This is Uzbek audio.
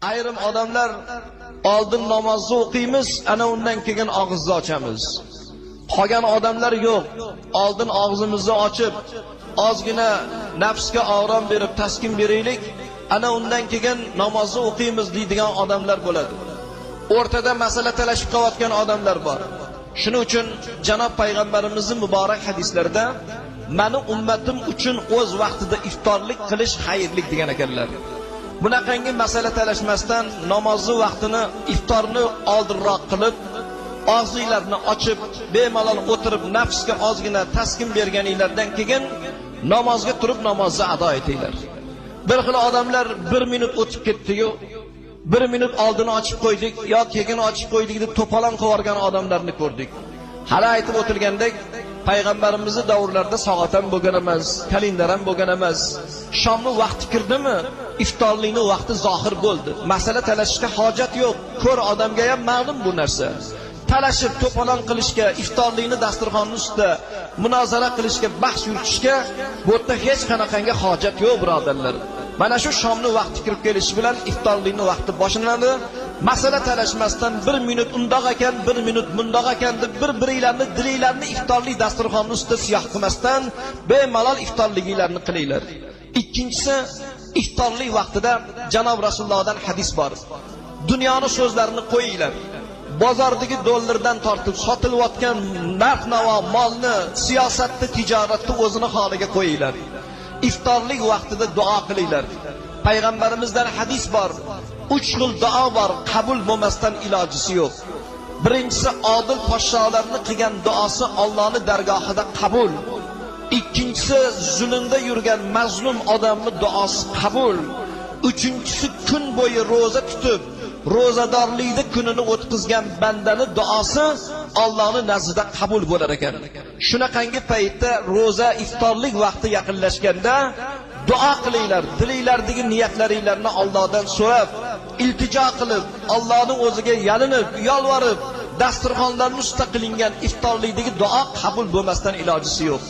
Ayrim odamlar oldin namozni o'qiymiz, ana undan keyin og'izni ochamiz. Qolgan odamlar yo'q. Oldin og'zimizni ochib, ozgina nafsga orom berib, taskin beraylik, ana undan keyin namozni o'qiymiz deydigan odamlar bo'ladi. O'rtada masala talashib qolayotgan odamlar bor. Shuning uchun janob payg'ambarimizning muborak hadislarida meni ummatim uchun o'z vaqtida iftorlik qilish xayrlik degan ekanlar. Bunaqangi masala talashmasdan namozni vaqtini, iftorni oldinroq qilib, og'zinglarni ochib, bemalol o'tirib nafsga ozgina taskin berganinglardan keyin namozga turib namozni ado etinglar. Bir xil odamlar 1 minut o'tib ketdi-yu, 1 minut oldini ochib qo'ydik yo keyin ochib qo'ydik deb to'polon qilib yuborgan odamlarni ko'rdik. Hali aytib o'tilgandek, payg'ambarimizning davrlarida soat ham bo'lgan emas, kalendar ham bo'lgan emas. Shomni vaqti kirdimi, iftorlikning vaqti zohir bo'ldi. Masala talashishga hojat yo'q. Ko'r odamga ham ma'lum bu narsa. Talashib to'polon qilishga, iftorlikni dasturxonning ustida munozara qilishga, bahs yuritishga bu yerda hech qanaqangi hojat yo'q, birodarlar. Mana shu shomni vaqti kirib kelishi bilan iftorlikning vaqti boshlanadi. Masala talashmasdan 1 minut undoq ekan, 1 minut bundoq ekan deb bir-biringlarni dilinglarni iftorlik dasturxonining ustida siyoh qilmasdan bemalol iftorliginglarni qilinglar. Ikkinchisi, iftorlik vaqtida janob Rasulullohdan hadis bor. Dunyoni so'zlarini qo'yinglar. Bozordagi dollardan tortib sotilayotgan narx-navo, molni, siyosatni, tijoratni o'zini holiga qo'yinglar. Iftorlik vaqtida duo qilinglar. Payg'ambarimizdan hadis bor. 3 xil duo bor, qabul bo'lmasdan ilojisi yo'q. Birinchisi, odil podsholarni qilgan duosi Allohning dargohida qabul. Ikkinchisi, zulmda yurgan mazlum odamning duosi qabul. Uchinchisi, kun bo'yi roza tutib, ro'zadorlikda kunini o'tkazgan bandani duosi Allohning nazdida qabul bo'lar ekan. Shunaqangi paytda roza iftorlik vaqti yaqinlashganda duo qilinglar, dilinglardagi niyatlaringlarni Allohdan so'rab, iltijo qilib, Allohning o'ziga yalinib, yolvorib, dasturxonlarning ustida qilingan iftorlikdagi duo qabul bo'lmasdan ilojisi yo'q.